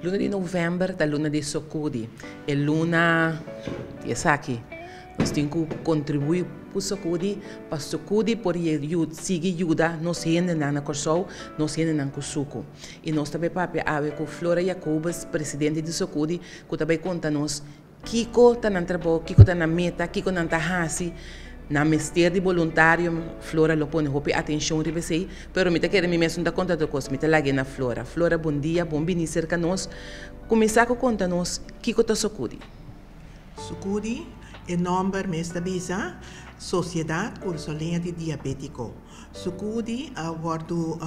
Luna di novèmber ta luna di Sokudi. E luna di esaki nos tin ku kontribuí ku Sokudi pa Sokudi por sigui yuda nos hendenan na Kòrsou, nos hendenan ku suku. I nos ta bai papia awe ku Flora Jacobus, presidente di Sokudi, ku ta bai konta nos Kiko ta nan trabou, kiko ta nan meta, kiko nan ta hasi. Nan mester di boluntario, Flora lo pone hopi atencion riba esey, pero mi ta kere mi mes no ta conta tur cos, mi ta lag'e na Flora. Flora, bon dia, bon bini cerca nos. Cuminsa cu conta nos kiko ta Socudi. Socudi, e nomber mes ta bisa, Sociedad Curasoleña di Diabetico. Sukudi a wòrdu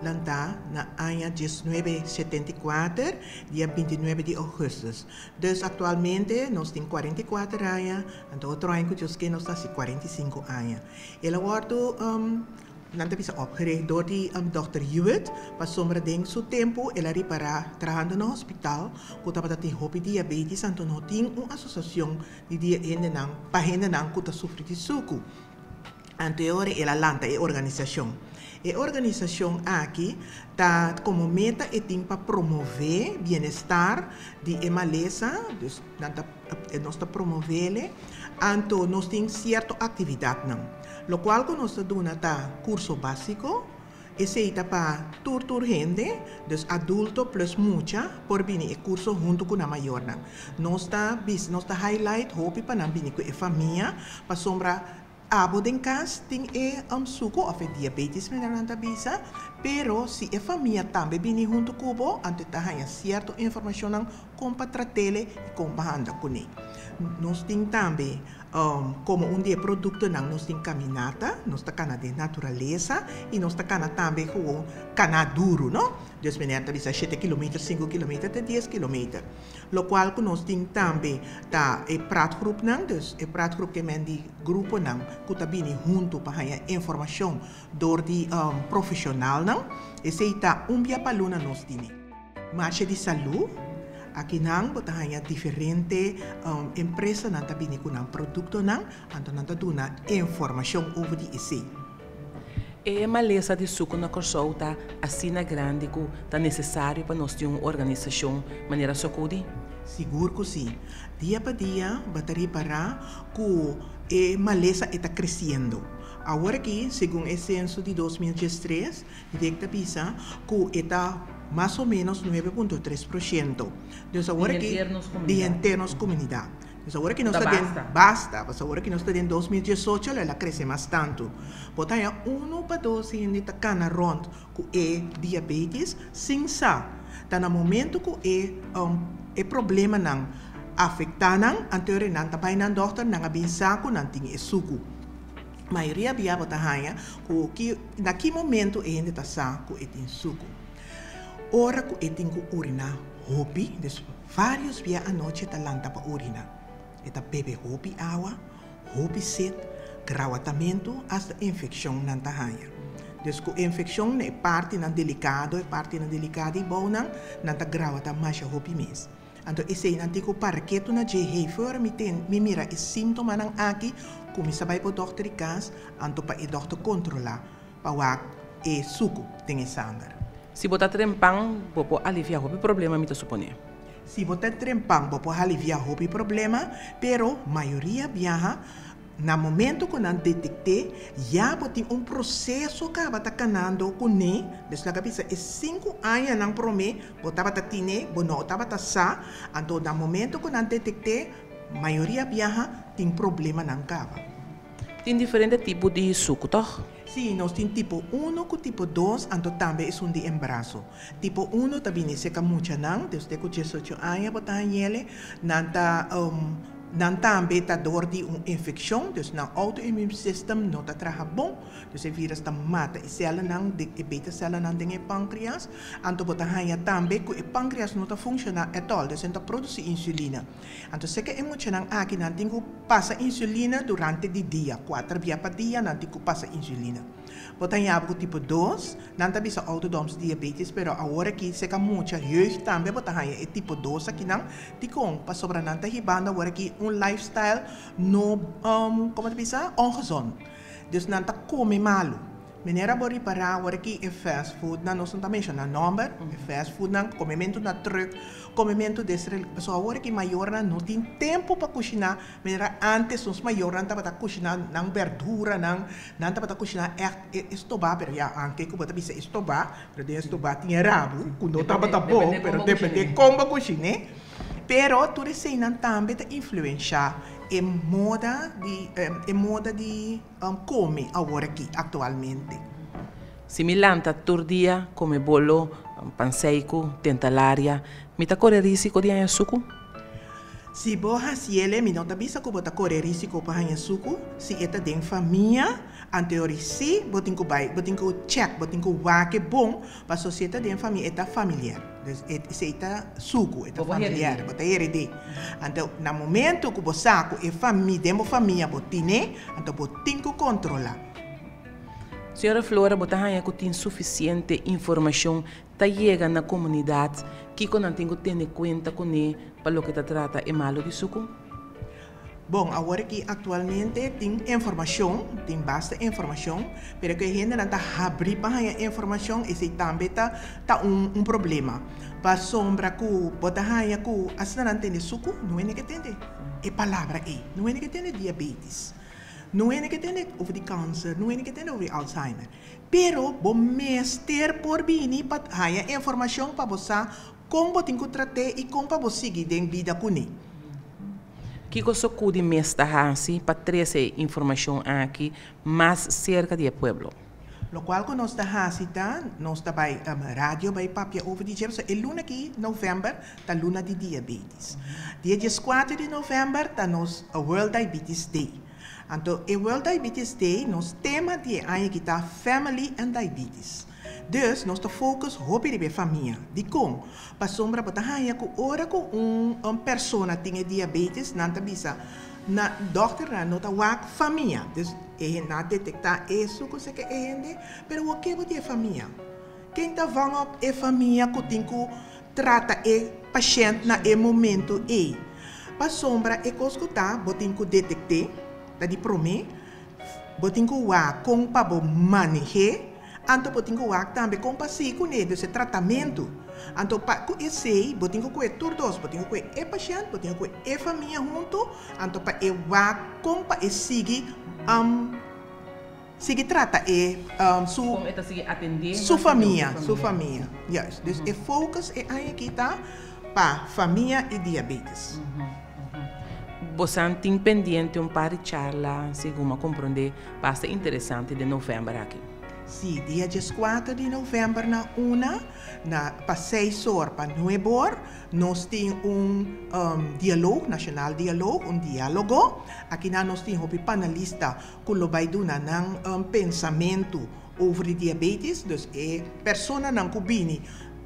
lantá na aña diesnuebe 74, dia 29 di ougùstùs. Dus aktualmente nos tin 44 aña, anto otro aña ku Dios ke nos ta hasi 45 aña. El a wòrdu, nan ta bisa opgericht dor di dòkter Hewitt, pasobra den su tempu el a ripará trahando na hospital ku tabata tin hopi diabetes, anto no tin un asosiashon di hendenan pa hendenan ku ta sufri di suku. Anto e ora el a lanta e organisashon. E organisashon aki ta komo meta e tin pa promové bienestar di e malesa, dus nan ta nos ta promovele, anto nos tin sierto aktividatnan. Lokual ku nos ta duna ta kurso básiko, esei ta pa tur tur hende, dus adulto plus mucha por bini e kurso huntu ku nan mayornan. Nos ta bisa nos ta highlight hopi pa nan bini ku e famia pasobra abo den kas tin e suku òf e diabetes manera nan ta bisa, pero si e famia tambe bini huntu ku bo, anto e ta haña sierto informashonnan kon pa trat'ele i kon pa handa kuné. Nos tin tambe komo un di e produktonan nos tin kaminata, nos ta kana den naturalesa i nos ta kana tambe gewoon kana duru, no? Dus meneer ta bisa shete kilometer, sinku kilometer te dies kilometer. Lokual ku nos tin tambe ta e praatgroepnan, dus e praatgroep ke men di gruponan ku ta bini huntu pa haña informashon dor di profeshonalnan. Esei ta un bia pa luna nos tini. Marshe di Salú, akinan bo ta haña diferente empresanan ta bini ku nan produktonan, anto nan ta duna informashon over di esei. E malesa di suku na Kòrsou ta asina grandi ku ta nesesario pa nos tin un organisashon manera Sokudi? Sigur ku si. Dia pa dia bo ta ripará ku e malesa e ta kresiendo. Awor aki, segun e senso di 2013, Dick ta bisa ku e ta mas o ménos 9.3%. Dus awor aki di henter nos komunidat. Dus awor ki nos ta den basta, pasobra awor ki nos ta den 2018 lo el a krese mas tantu. Bo ta haña unu pa dos hende ta kana rònt ku e diabetes sin sa. Ta na momento ku e e problemanan afektá nan, anto e nan ta bai nan dòkter, nan a bin sa ku nan tin e suku. Mayoria bia bo ta haña ku ki na ki momento e hende ta sa ku e tin suku. Ora ku e tin ku uriná hopi, dus Varios bia anochi e ta lanta pa urina. E ta bebe hopi awa, hopi set, grawatamentu, asta infekshon nan ta haña. Dus ku infekshon na e partinan delikado, e partinan delikado i bounan, nan ta grawata masha hopi mes. Anto eseinan tin ku para ketu na dje, hey, for mi ten, mi mira e síntomanan aki, kuminsá bai bo dòkter di kas, anto pa e dòkter kontrolá pa wak e suku den e sanger. Si bo ta trempan, bo por aliviá hopi problema, mi ta suponé. Si bo ta trempan, bo por aliviá hopi problema, pero mayoria biaha, na momento ku nan detekt'é, ya bo tin un proseso kaba ta kanando kuné, dus laga bisa e sinku añanan promé bo tabata tin'é, bo no tabata sa, anto na momento ku nan detekt'é, mayoria biaha tin problemanan kaba. Tin diferente tipo di suku, tòg? Sí, nos tin tipo uno ku tipo dos, anto tambe esun di embaraso. Tipo uno ta bini serka muchanan, desde ku 18 aña bo ta hañ'ele, nan ta nan tambe ta dor di un infekshon, dus nan auto-immune system no ta traha bon, dus e virus ta mata e sèlnan, e beta sèlnan den e pankrias, anto bo ta haña tambe ku e pankrias no ta funshoná ètòl, dus e no ta produsí insulina. Anto seke e muchanan aki nan tin ku pasa insulina durante di dia, kuater bia pa dia nan tin ku pasa insulina. Bo ta yaba ku tipo dos, nan ta bisa ouderdoms diabetes, pero awor aki seka mucha jeugd tambe bo ta haña e tipo dos akinan, dikon? Pasobra nan ta hibando awor aki un lifestyle no, komo ta bisa, ongezond. Dus nan ta kome malu. Manera bo ripará awor aki e fast food nan, nos no ta menshoná nòmber, e fast food nan, komementu na trùk, komementu desre, pasobra awor aki mayornan no tin tempu pa kushiná, manera ántes nos mayornan tabata kushiná nan bèrduranan, nan tabata kushiná ègt e stobá, pero ya anke ku bo ta bisa e stobá, pero den e stobá tin e rabu ku no tabata bon, pero dependé kon bo kushin'é. Pero tur eseinan tambe ta influenshá e moda di e moda di kome awor aki aktualmente. Si mi lanta tur dia kome bolo, panseiku, tentalaria, mi ta kore risiko di haña suku? Si bo hasiele, mi no ta bisa ku bo ta kore risiko pa haña suku, si e ta den famia, anteori si bo tin ku bai, bo tin ku chèk, bo tin ku wak e bon, paso si e ta den famia e ta familiar, dus e esei ta suku, e ta familiar, bo ta hered'é. Anto na momento ku bo sa ku e fami den bo famia bo tin'é, anto bo tin ku kontrolá. Señora Flora, bo ta haña ku tin sufisiente informashon ta yega na komunidat kiko nan tin ku tene kuenta kuné pa loke ta trata e malu di suku? Bon, awor aki aktualmente tin informashon, tin basta informashon, pero ku e hendenan ta habrí pa haña informashon, esei tambe ta ta un un problema. Pasobra ku bo ta haña ku asina nan tende suku, no hende ke tende e palabra ei, no hende ke tende diabetes, no hende ke tende over di kanser, no hende ke tende over di Alzheimer. Pero bo mester por bini pa haña informashon pa bo sa Kon bo tin ku trat'é i kon pa bo sigui den bida kuné? Kiko Sokudi mes ta hasi pa trese e informashon aki mas serka di e pueblo? Lokual ku nos ta hasi ta, nos ta bai radio bai papia over di dje, pasobra e luna aki, novèmber, ta luna di diabetes. Dia dieskuater di novèmber ta nos World Diabetes Day. Anto e World Diabetes Day, nos tema di e aña aki ta Family and Diabetes. Dus nos ta focus hopi riba e famia. Dikon? Pasobra bo ta haña ku ora ku un un persona tin e diabetes nan ta bisa na dòkternan no ta wak famia. Dus e hende nan a detektá e suku seke e hende, pero wou ke bo di e famia? Ken ta vang op e famia ku tin ku trata e pashènt na e momento ei? Pasobra e kos ku ta bo tin ku detekt'é, ta di promé, bo tin ku wak kon pa bo maneh'é. Anto bo tin ku wak tambe kon pa sigui kuné, dus e tratamentu. Anto pa ku esei bo tin ku kue tur dos, bo tin ku kue e pashènt, bo tin ku kue e famia huntu, anto pa e wak kon pa e sigui sigui trata e su Kon e ta sigui atendé su famia, su famia. Juist. Dus e focus e aña aki ta pa famia i diabetes. Bosan tin pendiente un par di charla, segun mi a komprondé, basta interesante den novèmber aki. Sí, dia dieskuater di novèmber na una, na pa seis or pa nuebe or, nos tin un dialoog, nacional dialoog, un diálogo. Akinan nos tin hopi panelista ku lo bai duna nan pensamentu over di diabetes. Dus e personanan ku bini,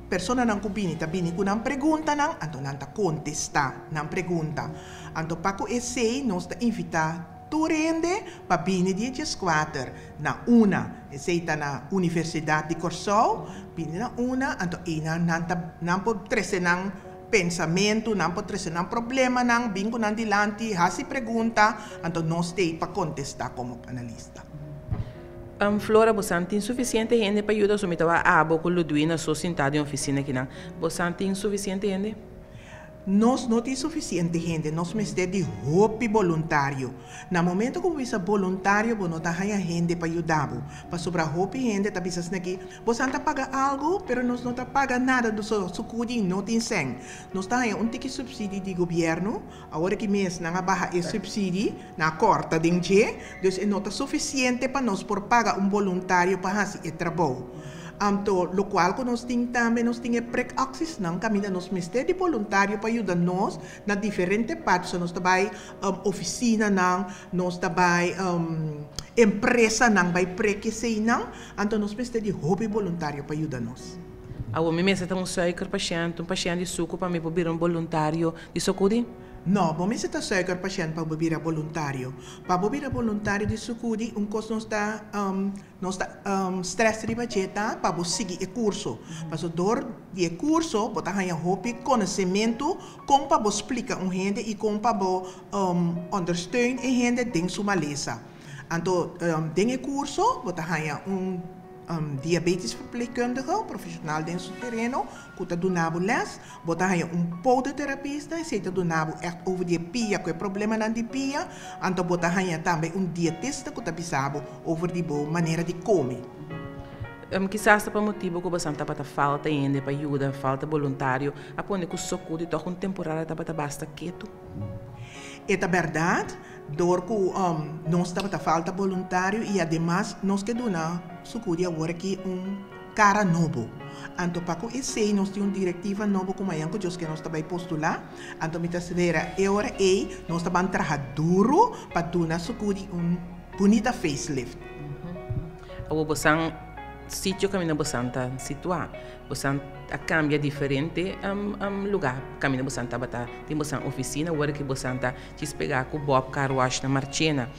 personanan ku bini ta bini ku nan preguntanan, anto nan ta kontestá nan pregunta. Anto pa ku esei nos ta invitá Tur hende pa bini di e dieskuater na una, esei ta na Universidat di Kòrsou, bini na una, anto einan nan ta nan por trese nan pensamentu, nan por trese nan problemanan, bin ku nan dilanti, hasi pregunta, anto nos t'ei pa kontestá komo panelista. Flora, bosan tin sufisiente hende pa yuda? So mi ta wak abo ku Ludwina so sintá den ofisina kinan. Bosan tin sufisiente hende? Nos no tin sufisiente hende, nos mester di hopi boluntario. Na momento ku bo bisa boluntario bo no ta haña hende pa yuda bo, pasobra hopi hende ta bisa asina ki, bosan ta paga algu, pero nos no ta paga nada, nos sukudi no tin sèn. Nos ta haña un tiki supsidi di gobièrnu, awor aki mes nan a baha e supsidi, nan a kòrta den dje, dus e no ta sufisiente pa nos por paga un boluntario pa hasi e trabou. Anto lokual ku nos tin tambe, nos tin e prekaksisnan kaminda nos mester di boluntario pa yuda nos na diferente parti. So nos ta bai ofisinanan, nos ta bai empresanan bai prek eseinan, anto nos mester di hopi boluntario pa yuda nos. Awor mi mester ta un suikerpashènt, un pashènt di suku pa mi por bira un boluntario di Sokudi? No, bo mester ta suikerpashènt pa bo bira boluntario. Pa bo bira boluntario di Sokudi, un kos nos ta Nos ta stress riba dje ta pa bo sigui e kurso. Paso dor di e kurso bo ta haña hopi konosementu kon pa bo splika un hende i kon pa bo ondersteun e hende den su malesa. Anto den e kurso bo ta haña un diabetes verpleegkundige, profeshonal den su tereno, ku ta duna bo lès. Bo ta haña un podoterapista, esei ta duna bo ègt over di e pia ku e problemanan di pia. Anto bo ta haña tambe un dietista ku ta bisa bo over di bo manera di kome. Kisas ta pa motibu ku bosan tabata falta hende pa yuda, falta boluntario, a pone ku Sokudi tòg un temporada tabata basta ketu. E ta bèrdat, dor ku nos tabata falta boluntario i ademas nos ke duna Sokudi awor aki un kara nobo. Anto pa ku esei nos tin un direktiva nobo ku mañan ku Dios ke nos ta bai postulá. Anto mi ta spera e ora ei nos ta ban traha duru pa duna Sokudi un bunita facelift. Awor bosan sitio kaminda bosan ta situá, bosan a kambia diferente lugá kaminda bosan tabata tin bosan ofisina, awor ki bosan ta djis pegá ku Bob Car Wash na Marchena.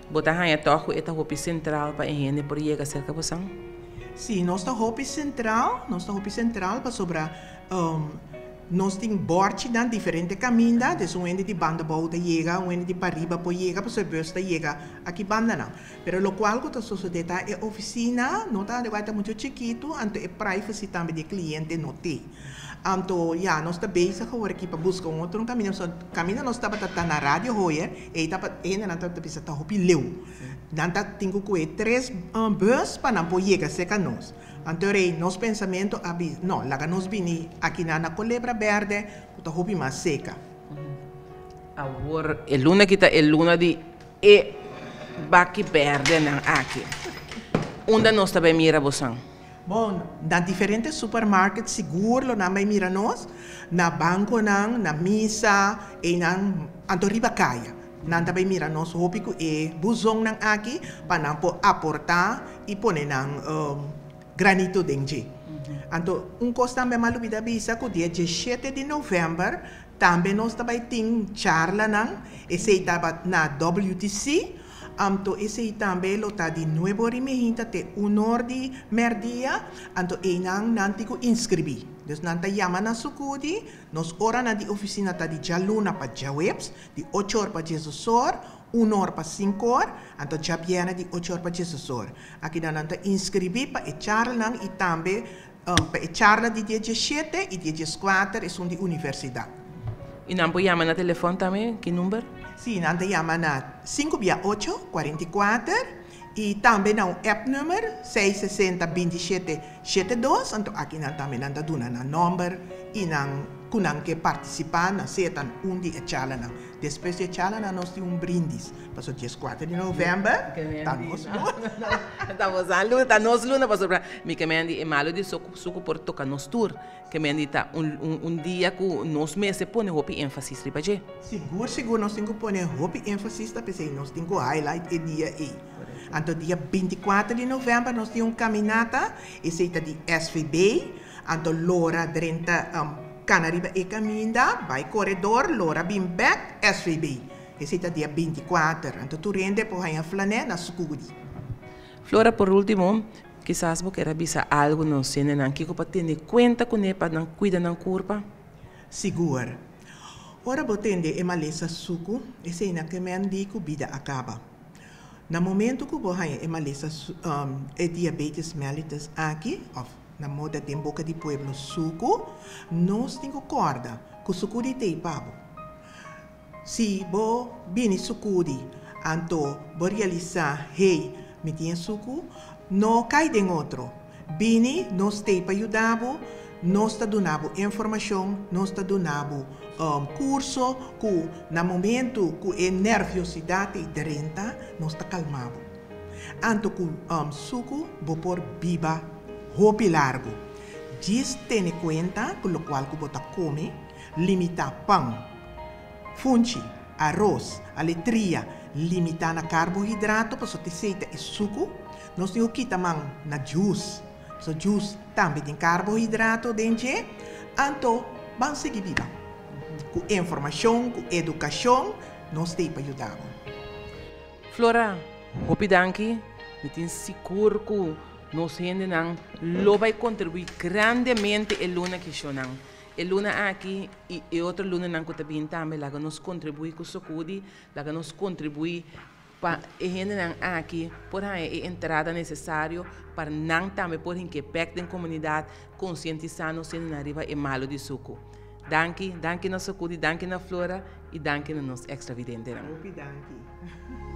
Bo ta haña tòg ku e ta hopi sentral pa e hende por yega serka bosan? Sí, nos ta hopi sentral, nos ta hopi sentral pasobra Nos tin bòrchinan diferente kaminda, des un hende di banda bou ta yega, un hende di pariba por yega, pasobra e bus ta yega aki bandanan. Pero lokual ku ta sosodé ta e ofisina no ta adekuá, e ta muchu chikitu, anto e privacy tambe di e kliente no t'ei. Anto ya, nos ta bezig awor aki pa buska un otro kaminda, pasobra kaminda nos tabata ta na Radio Hoyer, ei tabata, e hendenan tabata bisa ta hopi leu. Nan ta tin ku kohe tres bus pa nan por yega serka nos. Anto rei, nos pensamentu a bisa, No, laga nos bini akinan na Kolebra Bèrdè, ku ta hopi mas seka. Awor, e luna aki ta e luna di e baki bèrdènan aki. Unda nos ta bai mira bosan? Bon, na diferente supermarket sigur lo nan bai mira nos, na bankonan, na misa, einan, anto riba kaya. Nan ta bai mira nos hopi ku e buzonnan aki pa nan por aportá i pone nan granito den dje. Anto un kos tambe m'a lubida bisa ku dia diesshete di novèmber tambe nos ta bai tin charlanan, esei ta na WTC, anto esei tambe lo ta di nuebe or i mehinta te un or di mèrdia, anto einan nan tin ku inskribí. Dus nan ta yama na Sukudi, nos oranan di ofisina ta di djaluna pa djaweps, Di ocho or pa diesdos or, un or pa sinku or, anto djabièrnè di ocho or pa diesdos or. Akinan nan ta inskribí pa e charlanan i tambe pa e charla di dia diesshete i dia dieskuater esun di universidat. I nan por yama na telefòn tambe? Ki number? Sí, nan ta yama na sinku bia ocho, 44, i tambe na un app number, 660 27 shete dos, anto akinan tambe nan ta duna nan nòmber i nan ku nan ke partisipá na sea tan un di e charlanan. Despues di e charlanan nos tin un brindis, pasobra 14 di novèmber ta nos luna. Ta nos luna, ta nos luna pasobra mi ke mendi e malu di suku por toka nos tur, ke mendi ta un dia ku nos mester pone hopi énfasis riba dje. Sigur sigur nos tin ku pone hopi énfasis ta p'esei nos tin ku highlight e dia ei. Anto dia 24 di novèmber nos tin un kaminata, esei ta di SVB, anto lora drenta kana riba e kaminda, bai koredor, lora bin bèk SVB. Esei ta dia 24, anto tur hende por haña flanè na Sukudi. Flora, por último, kisas bo kier a bisa algu na nos hendenan kiko pa tene kuenta kuné pa nan kuida nan kurpa? Sigur. Ora bo tende e malesa suku, esei na ke men di ku bida a kaba. Na momento ku bo haña e malesa e diabetes mellitus aki, òf na moda den boka di pueblo suku, nos tin ku kòrda ku sukudi t'ei pa bo. Si bo bini sukudi anto bo realisá, hey, mi tin e suku, no kai den otro. Bini, nos t'ei pa yuda bo, nos ta duna bo informashon, nos ta duna bo kurso ku na momentu ku e nerviosidat ei drenta, nos ta kalma bo. Anto ku suku bo por biba hopi largu. Djis tene kuenta ku lokual ku bo ta kome, limitá pan, funchi, aros, aletria, limitá na karbohidrato pasobra esei ta e suku. Nos tin ku kita man na juice, pasobra juice tambe tin karbohidrato den dje. Anto ban sigui biba. Ku informashon, ku edukashon, nos t'ei pa yuda bo. Flora, hopi danki. Mi tin sigur ku nos hendenan lo bai kontribuí grandemente e luna ki shownan. E luna aki i e otro lunanan ku ta bin tambe laga nos kontribuí ku Sokudi, laga nos kontribuí. Pa e hendenan aki por haña e entrada nesesario pa nan tambe por hinka bèk den komunidat, konsientisá nos hendenan riba e malu di suku. Danki, danki na Sukudi, danki na Flora i danki na nos extra videntenan. Hopi danki.